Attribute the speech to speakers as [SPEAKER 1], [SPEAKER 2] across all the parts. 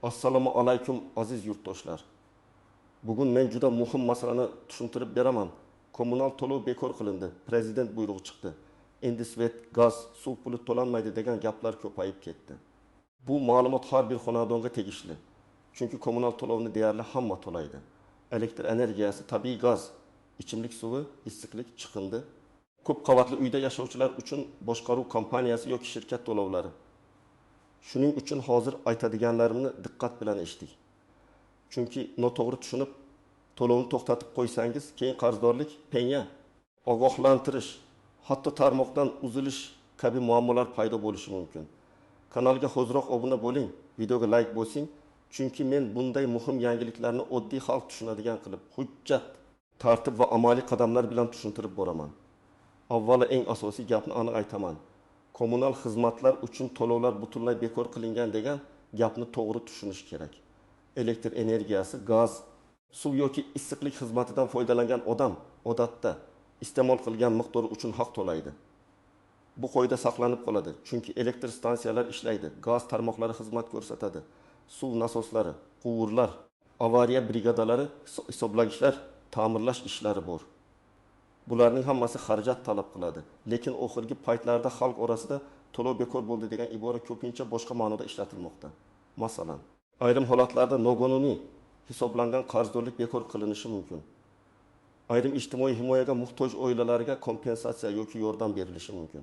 [SPEAKER 1] Assalomu alaykum, aziz yurtdoshlar. Bugun men juda muhim masalani tushuntirib beraman. Kommunal to'lov bekor qilindi. Prezident buyrug'i chiqdi. Endi svet, gaz, suv puli to'lanmaydi degan gaplar ko'payib ketdi. Bu ma'lumot har bir xonadonga tegishli. Chunki kommunal to'lovni deyarli hamma to'laydi. Elektr energiyasi, tabiiy gaz, ichimlik suvi, issiqlik, chiqindi. Ko'p qavatli uyda yashovchilar uchun boshqaruv kompaniyasi yoki shirkat to'lovlari. Shuning uchun hozir aytadiganlarimni diqqat bilan eshiting. Chunki noto'g'ri tushunib to'lovni to'xtatib qo'ysangiz, keyin qarzdorlik, penya, ogohlantirish, hatto tarmoqdan uzilish kabi muammolar paydo bo'lishi mumkin. Kanalga hoziroq obuna bo'ling, videoga like bosing, chunki men bunday muhim yangiliklarni oddiy xalq tushunadigan qilib, hujjat, tartib va amaliy qadamlar bilan tushuntirib boraman. Avvalo eng asosiy gapni aniq aytaman. Kommunal xizmatlar uchun to'lovlar butunlay bekor qilingan degan gapni to'g'ri tushunish kerak. Elektr energiyasi, gaz, suv yoki issiqlik xizmatidan foydalangan odam odatda iste'mol qilgan miqdori uchun haq to'laydi. Bu qoida saqlanib qoladi, chunki elektr stansiyalar ishlaydi, gaz tarmoqlari xizmat ko'rsatadi, suv nasoslari, quvurlar, avariya brigadalari, hisoblagichlar, ta'mirlash ishlari bor. Bularning hammasi xarajat talab qiladi. Lekin oxirgi paytlarda xalq orasida to'lov bekor bo'ldi degan ibora ko'pincha boshqa ma'noda ishlatilmoqda. Masalan, ayrim holatlarda noqonuniy hisoblangan qarzdorlik bekor qilinishi mumkin. Ayrim ijtimoiy himoyaga muhtoj oilalarga kompensatsiya yoki yordam berilishi mumkin.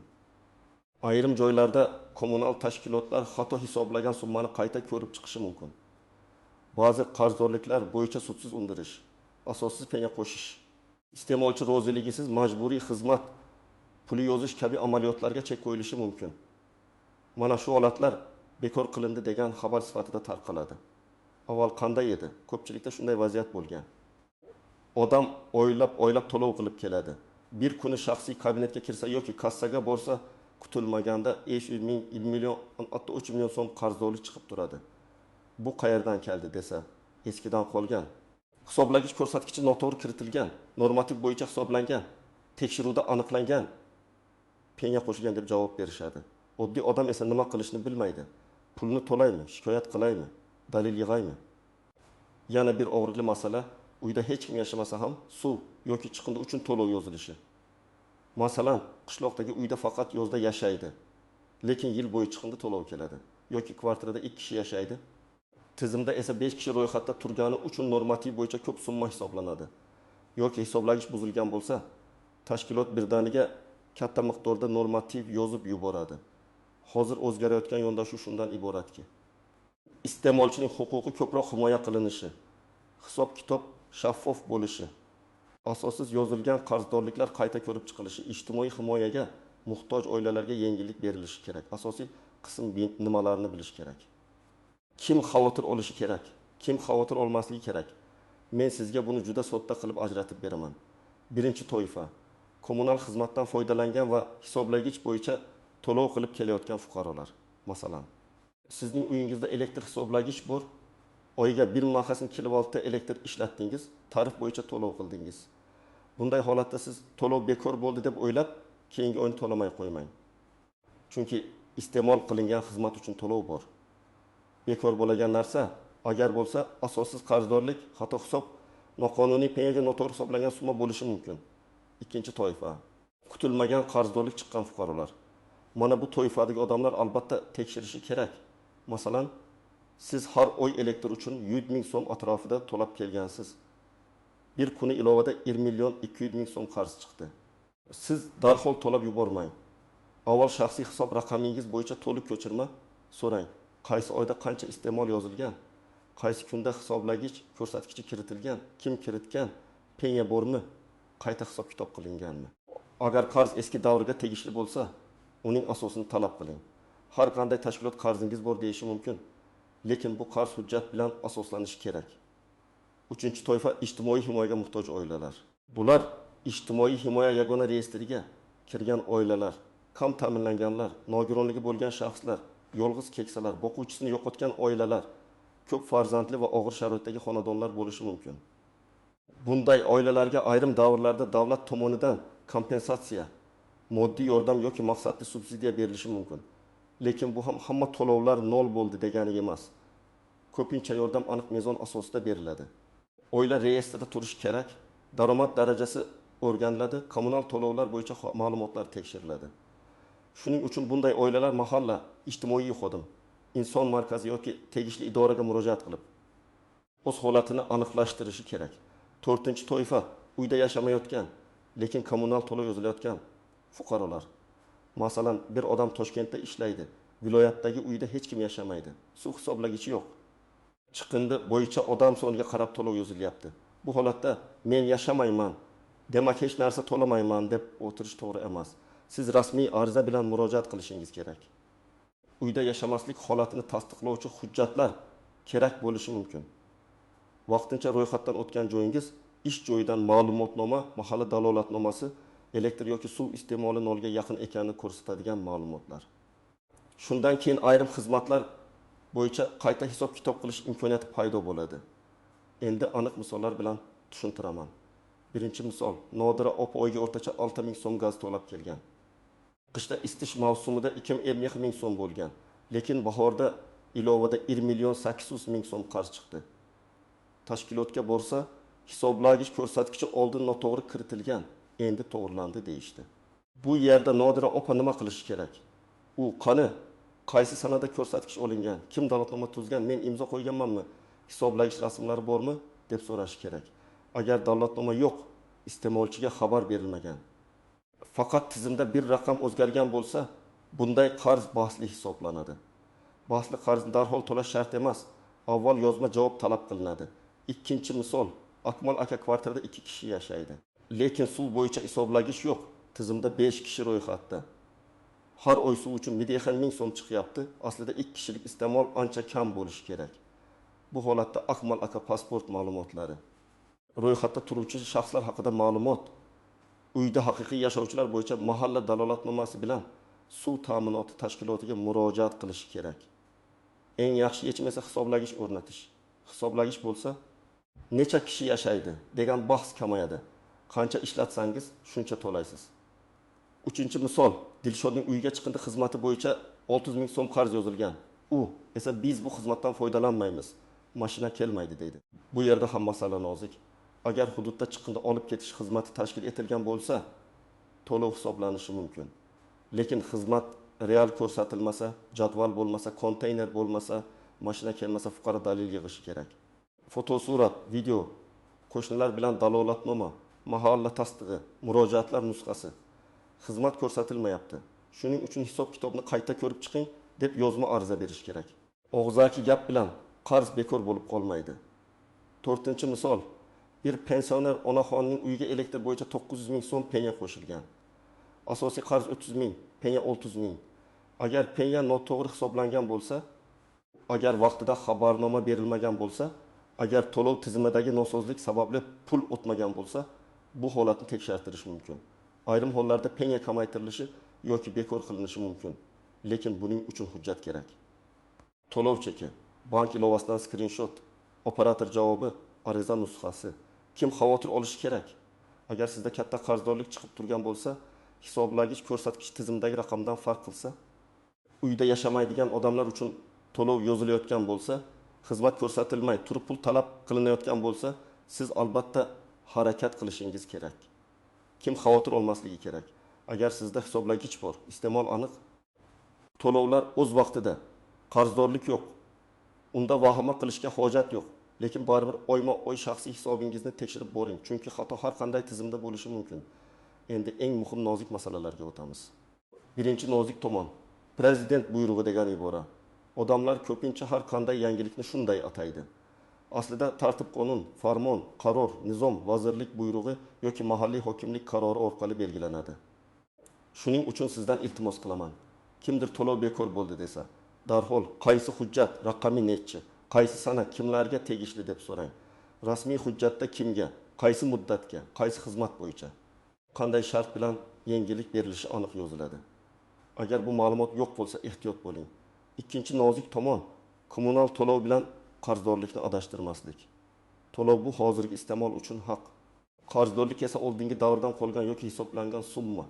[SPEAKER 1] Ayrim joylarda kommunal tashkilotlar xato hisoblagan summani qayta ko'rib chiqishi mumkin. Ba'zi qarzdorliklar bo'yicha sudsiz undirish, asossiz penya qo'shish, iste'molchi roziligisiz majburiy xizmat puli yozish kabi amaliyotlarga chek qo'yilishi mumkin. Mana shu holatlar bekor qilindi degan xabar sifatida tarqaladi. Avval qanday edi? Ko'pchilikda shunday vaziyat bo'lgan. Odam oylab-oylab to'lov qilib keladi. Bir kuni shaxsiy kabinetga kirsa yoki kassaga borsa, kutilmaganda 500 ming, 1 million, hatto 3 million so'm qarzdorlik chiqib turadi. Bu qayerdan keldi desa, eskidan qolgan. Hisoblagich ko'rsatkichi noto'g'ri kiritilgan, normativ bo'yicha hisoblangan, tekshiruvda aniqlangan, penya qo'shilgan deb javob berishadi. Oddiy odam esa nima qilishni bilmaydi. Pulni to'laymi, shikoyat qilaymi, dalil yig'aymi? Yana bir og'riqli masala, uyda hech kim yashamasa ham suv yoki chiqindi uchun to'lov yozilishi. Masalan, qishloqdagi uyda faqat yozda yashaydi, lekin yil bo'yi chiqindi to'lov keladi. Yoki kvartirada 2 kishi yashaydi. Tizimda esa 5 kishi ro'yxatda turgani uchun normativ bo'yicha ko'p summa hisoblanadi. Yoki hisoblagich buzilgan bo'lsa, tashkilot birdaniga katta miqdorda normativ yozib yuboradi. Hozir o'zgarayotgan yondashuv shundan iboratki, iste'molchining huquqi ko'proq himoya qilinishi, hisob-kitob shaffof bo'lishi, asossiz yozilgan qarzdorliklar qayta ko'rib chiqilishi, ijtimoiy himoyaga muhtoj oilalarga yengillik berilishi kerak. Asosiy qism nimalarni bilish kerak. Kim xavotir olishi kerak, kim xavotir olmasligi kerak? Men sizga buni juda sodda qilib ajratib beraman. Birinchi toifa, kommunal xizmatdan foydalangan va hisoblagich bo'yicha to'lov qilib kelayotgan fuqarolar. Masalan, sizning uyingizda elektr hisoblagich bor, oyiga 1 mahasini kilovoltda elektr ishlatdingiz, tarif bo'yicha to'lov qildingiz. Bunday holatda siz to'lov bekor bo'ldi deb o'ylab, keyingi oyni to'lamay qo'ymang. Chunki iste'mol qilingan xizmat uchun to'lov bor. Bekor bo'lgan narsa, agar bo'lsa, asossiz qarzdorlik, xato hisob, noqonuniy penyaga noto'g'ri hisoblangan summa bo'lishi mumkin. Ikkinchi toifa, kutilmagan qarzdorlik chiqqan fuqarolar. Mana bu toifadagi odamlar albatta tekshirishi kerak. Masalan, siz har oy elektr uchun 100 ming so'm atrofida to'lab kelgansiz. Bir kuni ilovada 1 million 200 ming so'm qarz chiqdi. Siz darhol to'lab yubormang. Avval shaxsiy hisob raqamingiz bo'yicha to'liq ko'chirma so'rang. Qaysi oyda qancha iste'mol yozilgan, qaysi kunda hisoblagich ko'rsatkichi kiritilgan, kim kiritgan, penya bormi, qayta hisob-kitob qilinganmi? Agar qarz eski davrga tegishli bo'lsa, uning asosini talab qiling. Har qanday tashkilot qarzingiz bor deyishi mumkin, lekin bu qarz hujjat bilan asoslanishi kerak. Uchinchi toifa, ijtimoiy himoyaga muhtoj oilalar. Bular ijtimoiy himoya yagona reyestriga kirgan oilalar, kam ta'minlanganlar, nogironligi bo'lgan shaxslar, yolg'iz keksalar, boquvchisini yo'qotgan oilalar, ko'p farzandli va og'ir sharoitdagi xonadonlar bo'lishi mumkin. Bunday oilalarga ayrim davrlarda davlat tomonidan kompensatsiya, moddiy yordam yoki maqsadli subsidiya berilishi mumkin. Lekin bu ham hamma to'lovlar nol bo'ldi degani emas. Ko'pincha yordam aniq mezon asosida beriladi. Oila reyestrda turishi kerak, daromad darajasi o'rganiladi, kommunal to'lovlar bo'yicha ma'lumotlar tekshiriladi. Shuning uchun bunday oilalar mahalla ijtimoiy xodim, inson markazi yoki tegishli idoraga murojaat qilib, o'z holatini aniqlashtirishi kerak. To'rtinchi toifa uyda yashamayotgan, lekin kommunal to'lov yozilayotgan fuqarolar. Masalan, bir odam Toshkentda ishlaydi, viloyatdagi uyda hech kim yashamaydi, suv hisoblagichi yo'q. Chiqindi bo'yicha odam soniga qarab to'lov yozilyapti. Bu holatda men yashamayman, demak hech narsa to'lamayman deb o'tirish to'g'ri emas. Siz rasmiy ariza bilan murojaat qilishingiz kerak. Uyda yashamaslik holatini tasdiqlovchi hujjatlar kerak bo'lishi mumkin. Vaqtincha ro'yxatdan o'tgan joyingiz, ish joyidan ma'lumotnoma, mahalla dalolatnomasi, elektr yoki suv iste'moli nolga yaqin ekanini ko'rsatadigan ma'lumotlar. Shundan keyin ayrim xizmatlar bo'yicha qayta hisob-kitob qilish imkoniyati paydo bo'ladi. Endi aniq misollar bilan tushuntiraman. Birinchi misol, Nodira opa oyga o'rtacha 6000 so'm gaz to'lab kelgan. Qishda isitish mavsumida 2,5 ming so'm bo'lgan, lekin bahorda ilovada 1 million 800 ming so'm qarz chiqdi. Tashkilotga borsa, hisoblagich ko'rsatkichi oldin noto'g'ri kiritilgan, endi to'g'rilandi deyishdi. Bu yerda Nodira opa nima qilishi kerak? U qani, qaysi sanada ko'rsatkich olingan, kim dalolatnoma tuzgan, men imzo qo'yganmanmi, hisoblagich rasmlari bormi deb so'rashi kerak. Agar dalolatnoma yo'q, iste'molchiga xabar berilmagan, faqat tizimda bir raqam o'zgargan bo'lsa, bunday qarz bahsli hisoblanadi. Bahsli qarzni darhol to'lash shart emas, avval yozma javob talab qilinadi. Ikkinchi misol, Akmal aka kvartirada 2 kishi yashaydi, lekin suv bo'yicha hisoblagich yo'q, tizimda 5 kishi ro'yxatda. Har oy suv uchun 1000 so'm chiqyapti, aslida 2 kishilik iste'mol ancha kam bo'lishi kerak. Bu holatda Akmal aka pasport ma'lumotlari, ro'yxatda turuvchi shaxslar haqida ma'lumot, uyda haqiqiy yashovchilar bo'yicha mahalla dalolatnomasi bilan suv ta'minoti tashkilotiga murojaat qilishi kerak. Eng yaxshi yechim esa hisoblagich o'rnatish. Hisoblagich bo'lsa, necha kishi yashaydi degan bahs kamayadi. Qancha ishlatsangiz, shuncha to'laysiz. Uchinchi misol, Dilshodning uyiga chiqindi xizmati bo'yicha 600 ming so'm qarz yozilgan. U esa biz bu xizmatdan foydalanmaymiz, mashina kelmaydi deydi. Bu yerda ham masala nozik. Agar hududda chiqindi olib ketish xizmati tashkil etilgan bo'lsa, to'lov hisoblanishi mumkin. Lekin xizmat real ko'rsatilmasa, jadval bo'lmasa, konteyner bo'lmasa, mashina kelmasa fuqaro dalil yig'ishi kerak. Fotosurat, video, qo'shnilar bilan dalolatnoma, mahalla tasdig'i, murojaatlar nusxasi. Xizmat ko'rsatilmayapti. Shuning uchun hisob-kitobni qayta ko'rib chiqing deb yozma ariza berish kerak. Og'zaki gap bilan qarz bekor bo'lib qolmaydi. To'rtinchi misol, bir pensioner onaxonning uyiga elektr bo'yicha 900 ming so'm penya qo'shilgan. Asosiy qarz 30 ming, penya 600 ming. Agar penya noto'g'ri hisoblangan bo'lsa, agar vaqtida xabarnoma berilmagan bo'lsa, agar to'lov tizimidagi nosozlik sababli pul o'tmagan bo'lsa, bu holatni tekshirtirish mumkin. Ayrim hollarda penya kamaytirilishi yoki bekor qilinishi mumkin, lekin buning uchun hujjat kerak. To'lov cheki, bank ilovasidan skrinshot, operator javobi, ariza nusxasi. Kim xavotir olishi kerak? Agar sizda katta qarzdorlik chiqib turgan bo'lsa, hisoblagich ko'rsatkich tizimdagi raqamdan farq qilsa, uyda yashamaydigan odamlar uchun to'lov yozilayotgan bo'lsa, xizmat ko'rsatilmay turib pul talab qilinayotgan bo'lsa, siz albatta harakat qilishingiz kerak. Kim xavotir olmasligi kerak? Agar sizda hisoblagich bor, iste'mol aniq, to'lovlar o'z vaqtida, qarzdorlik yo'q, unda vahima qilishga hojat yo'q. Lekin baribir oyma-oy shaxsiy hisobingizni tekshirib boring, chunki xato har qanday tizimda bo'lishi mumkin. Endi eng muhim nozik masalalarga o'tamiz. Birinchi nozik tomon, prezident buyrug'i degan ibora. Odamlar ko'pincha har qanday yangilikni shunday ataydi. Aslida tartib-qonun, farmon, qaror, nizom, vazirlik buyrug'i yoki mahalliy hokimlik qarori orqali belgilanadi. Shuning uchun sizdan iltimos qilaman. Kimdir to'lov bekor bo'ldi desa, darhol qaysi hujjat, raqami nechi, qaysi sana, kimlarga tegishli deb so'rang. Rasmiy hujjatda kimga, qaysi muddatga, qaysi xizmat bo'yicha, qanday shart bilan yengillik berilishi aniq yoziladi. Agar bu ma'lumot yo'q bo'lsa, ehtiyot bo'ling. Ikkinchi nozik tomon, kommunal to'lov bilan qarzdorlikni adashtirmaslik. To'lov bu hozirgi iste'mol uchun haq. Qarzdorlik esa oldingi davrdan qolgan yoki hisoblangan summa.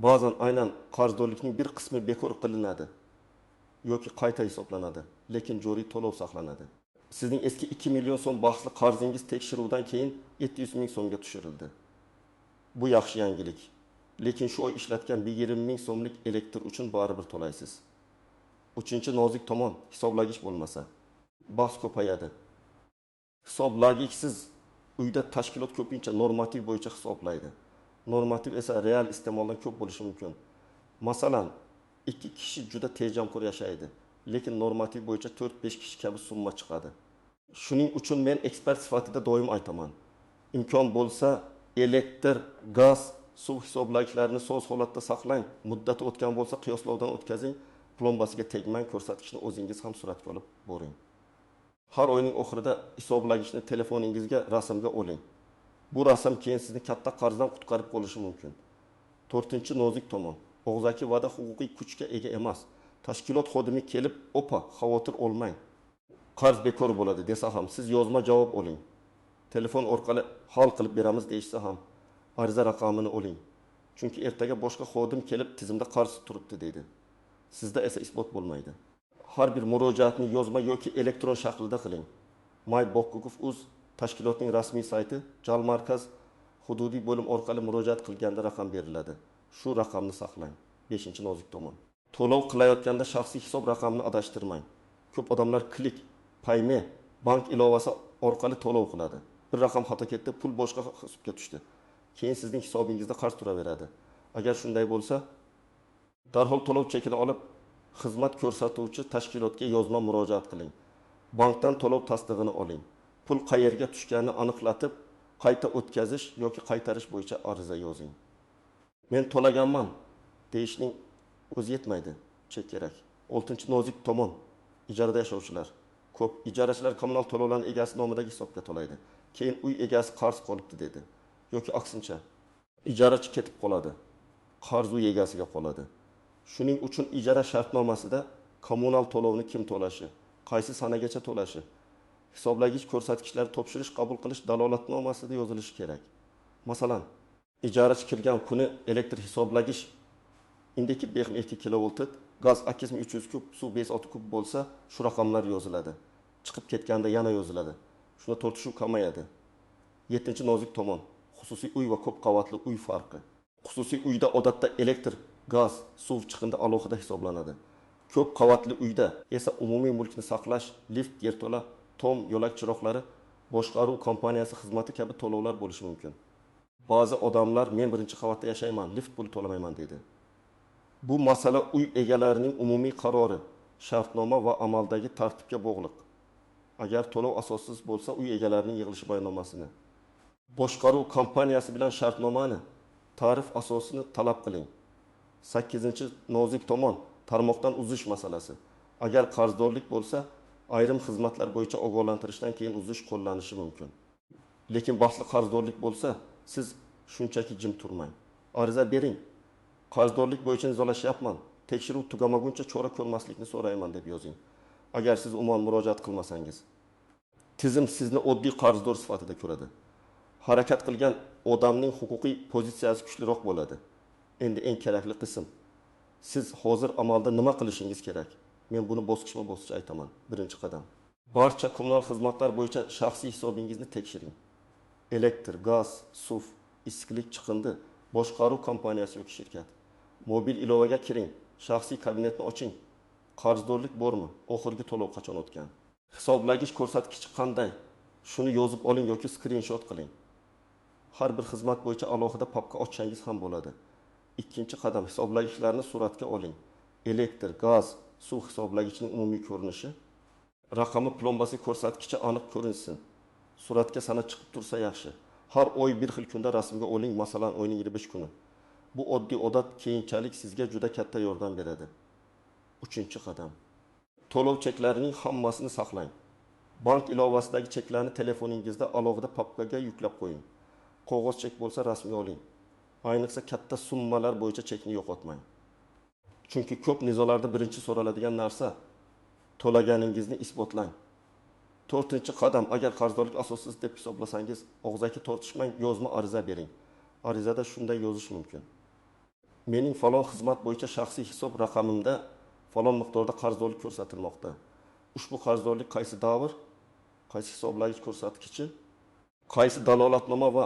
[SPEAKER 1] Ba'zan aynan qarzdorlikning bir qismi bekor qilinadi. yoki qayta hisoblanadi, lekin joriy to'lov saqlanadi. Sizning eski 2 million so'm bahsli qarzingiz tekshiruvdan keyin 700 ming so'mga tushirildi. Bu yaxshi yangilik. Lekin shu oy ishlatgan 20 ming so'mlik elektr uchun baribir to'laysiz. Uchinchi nozik tomon, hisoblagich bo'lmasa, bahs ko'payadi. Hisoblagichsiz uyda tashkilot ko'pincha normativ bo'yicha hisoblaydi. Normativ esa real iste'moldan ko'p bo'lishi mumkin. Masalan, 2 kishi juda tejamkor yashaydi, lekin normativ bo'yicha 4-5 kishi kabi summa chiqadi. Shuning uchun men ekspert sifatida doim aytaman. Imkon bo'lsa, elektr, gaz, suv hisoblagichlarini soz holatda saqlang. Muddati o'tgan bo'lsa, qiyoslovdan o'tkazing, plombasiga tegmang, ko'rsatkichni o'zingiz ham suratga olib boring. Har oyning oxirida hisoblagichni telefoningizga rasmga oling. Bu rasm keyin sizni katta qarzdan qutqarib qolishi mumkin. To'rtinchi nozik tomon, og'zaki va'da huquqiy kuchga ega emas. Tashkilot xodimi kelib, "Opa, xavotir olmang. Qarz bekor bo'ladi" desa ham siz yozma javob oling. Telefon orqali hal qilib beramiz deyishsa ham ariza raqamini oling. Chunki ertaga boshqa xodim kelib tizimda qarz turibdi deydi. Sizda esa isbot bo'lmaydi. Har bir murojaatni yozma yoki elektron shaklda qiling. My.bok.gov.uz tashkilotning rasmiy sayti, Jal markaz hududiy bo'lim orqali murojaat qilganda raqam beriladi. Shu raqamni saqlang. 5. Nozik tomon. To'lov qilayotganda shaxsiy hisob raqamini adashtirmang. Ko'p odamlar Klik, Payme, bank ilovasi orqali to'lov qiladi. Bir raqam xato ketdi, pul boshqa hisobga tushdi. Keyin sizning hisobingizda qarz turaveradi. Agar shunday bo'lsa, darhol to'lov chekini olib, xizmat ko'rsatuvchi tashkilotga yozma murojaat qiling. Bankdan to'lov tasdig'ini oling. Pul qayerga tushganini aniqlatib, qayta o'tkazish yoki qaytarish bo'yicha ariza yozing. Men to'laganman deyishning o'zi yetmaydi, chek kerak. 6. Nozik tomon, ijarada yashovchilar. Ko'p ijarachilar kommunal to'lovlarni egasi nomidagi hisobga to'laydi. Keyin uy egasi qarz qolibdi dedi. Yoki aksincha, ijarachi ketib qoladi, qarz uy egasiga qoladi. Shuning uchun ijara shartnomasida kommunal to'lovni kim to'lashi, qaysi sanagacha to'lashi, hisoblagich ko'rsatkichlari topshirish qabul qilish dalolatnomasida yozilishi kerak. Masalan, ijarachi kirgan kuni elektr hisoblagich indeki 52 kilovolt, gaz 8300 kub, suv 56 kub bo'lsa, shu raqamlar yoziladi. Chiqib ketganda yana yoziladi. Shunda tortishuv kamayadi. 7. Nozik tomon, xususiy uy va ko'p qavatli uy farqi. Xususiy uyda odatda elektr, gaz, suv chiqindi alohida hisoblanadi. Ko'p qavatli uyda esa umumiy mulkni saqlash, lift, yerto'la, tom, yo'lak chiroqlari, boshqaruv kompaniyasi xizmati kabi to'lovlar bo'lishi mumkin. Ba'zi odamlar men birinchi qavatda yashayman, lift puli to'lamayman deydi. Bu masala uy egalarining umumiy qarori, shartnoma va amaldagi tartibga bog'liq. Agar to'lov asossiz bo'lsa, uy egalarining yig'ilishi bayonnomasini, boshqaruv kompaniyasi bilan shartnomani, tarif asosini talab qiling. 8. Nozik tomon, tarmoqdan uzish masalasi. Agar qarzdorlik bo'lsa, ayrim xizmatlar bo'yicha ogohlantirishdan keyin uzish qo'llanishi mumkin. Lekin bahsli qarzdorlik bo'lsa, siz shunchaki jim turmang. Ariza bering. Qarzdorlik bo'yicha nizolashyapman. Tekshiruv tugamaguncha chora ko'rmaslikni so'rayman deb yozing. Agar siz umuman murojaat qilmasangiz, tizim sizni oddiy qarzdor sifatida ko'radi. Harakat qilgan odamning huquqiy pozitsiyasi kuchliroq bo'ladi. Endi eng kerakli qism. Siz hozir amalda nima qilishingiz kerak? Men buni bosqichma-bosqich aytaman. Birinchi qadam. Barcha kommunal xizmatlar bo'yicha shaxsiy hisobingizni tekshiring. Elektr, gaz, suv, issiqlik, chiqindi, boshqaruv kompaniyasi yoki shirkat. Mobil ilovaga kiring, shaxsiy kabinetni oching. Qarzdorlik bormi? Oxirgi to'lov qachon o'tgan? Hisoblagich ko'rsatkichi qanday? Shuni yozib oling yoki skrinshot qiling. Har bir xizmat bo'yicha alohida papka ochsangiz ham bo'ladi. Ikkinchi qadam, hisoblagichlarni suratga oling. Elektr, gaz, suv hisoblagichining umumiy ko'rinishi, raqami plombasi ko'rsatkichi aniq ko'rinsin. Suratga sana chiqib tursa yaxshi. Har oy bir xil kunda rasmga oling, masalan, oyning 25 kuni. Bu oddiy odat keyinchalik sizga juda katta yordam beradi. Uchinchi qadam. To'lov cheklarining hammasini saqlang. Bank ilovasidagi cheklarni telefoningizda alohida papkaga yuklab qo'ying. Qog'oz chek bo'lsa rasmga oling. Ayniqsa katta summalar bo'yicha chekni yo'qotmang. Chunki ko'p nizolarda birinchi so'raladigan narsa to'laganingizni isbotlang. To'rtinchi qadam, agar qarzdorlik asossiz deb hisoblasangiz, og'zaki tortishmang, yozma ariza bering. Arizada shunday yozish mumkin. Mening falon xizmat bo'yicha shaxsiy hisob raqamimda Falon miqdorda qarzdorlik ko'rsatilmoqda. Ushbu qarzdorlik qaysi davr, qaysi hisoblagich ko'rsatkichi, qaysi dalolatnoma va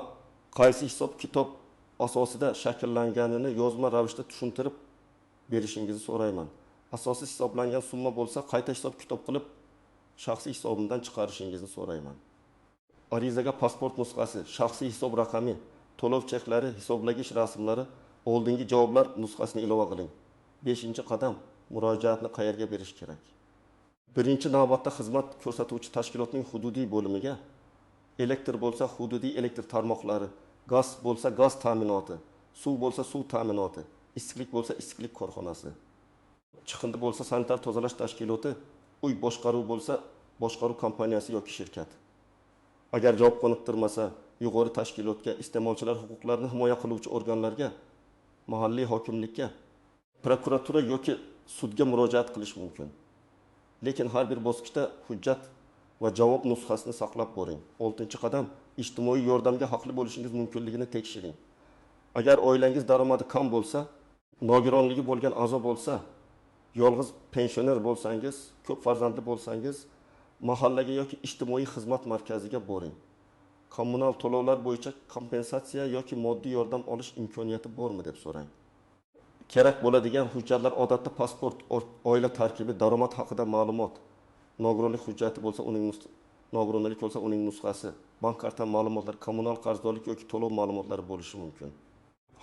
[SPEAKER 1] qaysi hisob-kitob asosida shakllanganini yozma ravishda tushuntirib berishingizni so'rayman. Asossiz hisoblangan summa bo'lsa, qayta hisob-kitob qilib, shaxsiy hisobimdan chiqarishingizni so'rayman. Arizaga pasport nusxasi, shaxsiy hisob raqami, to'lov cheklari, hisoblagich rasmlari, oldingi javoblar nusxasini ilova qiling. 5-qadam. Murojaatni qayerga berish kerak? Birinchi navbatda xizmat ko'rsatuvchi tashkilotning hududiy bo'limiga, elektr bo'lsa hududiy elektr tarmoqlari, gaz bo'lsa gaz ta'minoti, suv bo'lsa suv ta'minoti, issiqlik bo'lsa issiqlik korxonasi, chiqindi bo'lsa sanitar tozalash tashkiloti, uy boshqaruv bo'lsa boshqaruv kompaniyasi yoki shirkat. Agar javob qoniqtirmasa, yuqori tashkilotga, iste'molchilar huquqlarini himoya qiluvchi organlarga, mahalliy hokimlikka, prokuratura yoki sudga murojaat qilish mumkin. Lekin har bir bosqichda hujjat va javob nusxasini saqlab boring. 6-qadam. Ijtimoiy yordamga haqli bo'lishingiz mumkinligini tekshiring. Agar oilangiz daromadi kam bo'lsa, nogironligi bo'lgan a'zo bo'lsa, yolg'iz pensioner bo'lsangiz, ko'p farzandli bo'lsangiz, mahallaga yoki ijtimoiy xizmat markaziga boring. Kommunal to'lovlar bo'yicha kompensatsiya yoki moddiy yordam olish imkoniyati bormi deb so'rang. Kerak bo'ladigan hujjatlar odatda pasport, oila tarkibi, daromad haqida ma'lumot, nogironlik hujjati bo'lsa uning nogironlik bo'lsa uning nusxasi, bank karta ma'lumotlari, kommunal qarzdorlik yoki to'lov ma'lumotlari bo'lishi mumkin.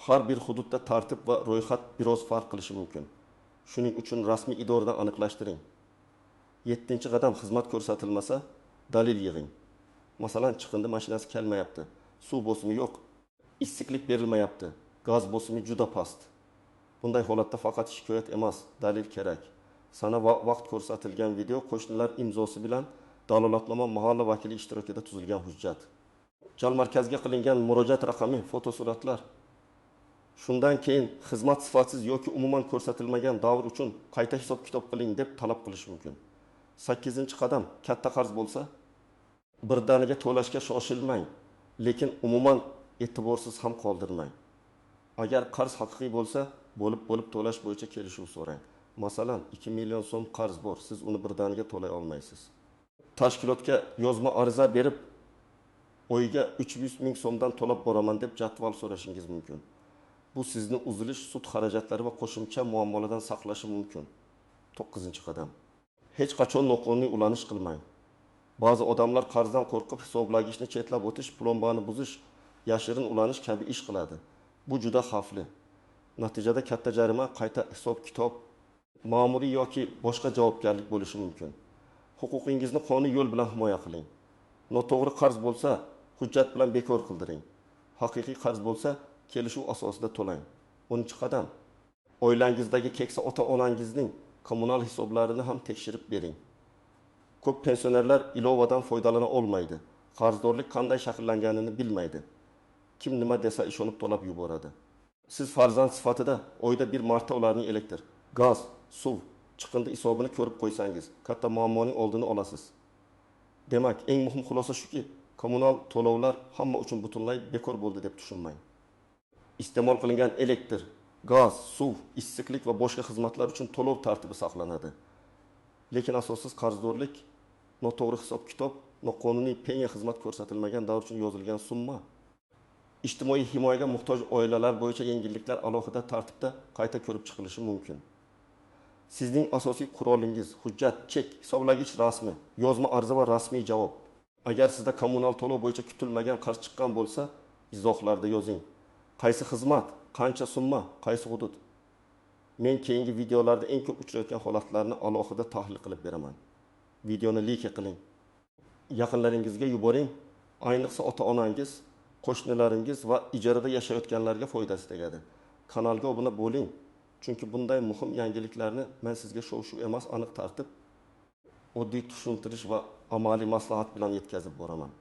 [SPEAKER 1] Har bir hududda tartib va ro'yxat biroz farq qilishi mumkin. Shuning uchun rasmiy idoradan aniqlashtiring. 7-qadam. Xizmat ko'rsatilmasa, dalil yig'ing. Masalan, chiqindi mashinasi kelmayapti, suv bosimi yo'q, issiqlik berilmayapti, gaz bosimi juda past. Bunday holatda faqat shikoyat emas, dalil kerak. Sana va vaqt ko'rsatilgan video, qo'shnilar imzosi bilan dalolatnoma, mahalla vakili ishtirokida tuzilgan hujjat. Jal markazga qilingan murojaat raqami, fotosuratlar. Shundan keyin xizmat sifatsiz yoki umuman ko'rsatilmagan davr uchun qayta hisob-kitob qiling deb talab qilish mumkin. 8-qadam. Katta qarz bo'lsa, birdaniga to'lashga shoshilmang, lekin umuman e'tiborsiz ham qoldirmang. Agar qarz haqiqiy bo'lsa, bo'lib-bo'lib to'lash bo'yicha kelishuv so'rang. Masalan, 2 million so'm qarz bor, siz uni birdaniga to'lay olmaysiz. Tashkilotga yozma ariza berib, oyiga 300 ming so'mdan to'lab boraman deb jadval so'rashingiz mumkin. Bu sizni uzilish, sud xarajatlari va qo'shimcha muammolardan saqlashi mumkin. 9-qadam. Hech qachon noqonuniy ulanish qilmang. Ba'zi odamlar qarzdan qo'rqib hisoblagichni chetlab o'tish, plombani buzish, yashirin ulanish kabi ish qiladi. Bu juda xavfli. Natijada katta jarima, qayta hisob-kitob, ma'muriy yoki boshqa javobgarlik bo'lishi mumkin. Huquqingizni qonuniy yo'l bilan himoya qiling. Noto'g'ri qarz bo'lsa, hujjat bilan bekor qildiring. Haqiqiy qarz bo'lsa, kelishuv asosida to'lang. 10-qadam. Oilangizdagi keksa ota-onangizning kommunal hisoblarini ham tekshirib bering. Ko'p pensionerlar ilovadan foydalana olmaydi. Qarzdorlik qanday shakllanganini bilmaydi. Kim nima desa ishonib to'lab yuboradi. Siz farzand sifatida oyda bir marta ularning elektr, gaz, suv, chiqindi hisobini ko'rib qo'ysangiz, katta muammoning oldini olasiz. Demak, eng muhim xulosa shuki, kommunal to'lovlar hamma uchun butunlay bekor bo'ldi deb tushunmang. Iste'mol qilingan elektr, gaz, suv, issiqlik va boshqa xizmatlar uchun to'lov tartibi saqlanadi. Lekin asossiz qarzdorlik, noto'g'ri hisob-kitob, noqonuniy penya xizmat ko'rsatilmagan davr uchun yozilgan summa, ijtimoiy himoyaga muhtoj oilalar bo'yicha yengilliklar alohida tartibda qayta ko'rib chiqilishi mumkin. Sizning asosiy qurolingiz hujjat, chek, hisoblagich rasmi, yozma arza va rasmiy javob. Agar sizda kommunal to'lov bo'yicha kutilmagan qarz chiqqan bo'lsa, izohlarda yozing. Qaysi xizmat, qancha summa, qaysi hudud? Men keyingi videolarda eng ko'p uchrayotgan holatlarni alohida tahlil qilib beraman. Videoni like qiling. Yaqinlaringizga yuboring. Ayniqsa ota-onangiz, qo'shnilaringiz va ijarada yashayotganlarga foydasi tegadi. Kanalga obuna bo'ling. Chunki bunday muhim yangiliklarni men sizga shov-shuv emas, aniq tartib, oddiy tushuntirish va amaliy maslahat bilan yetkazib boraman.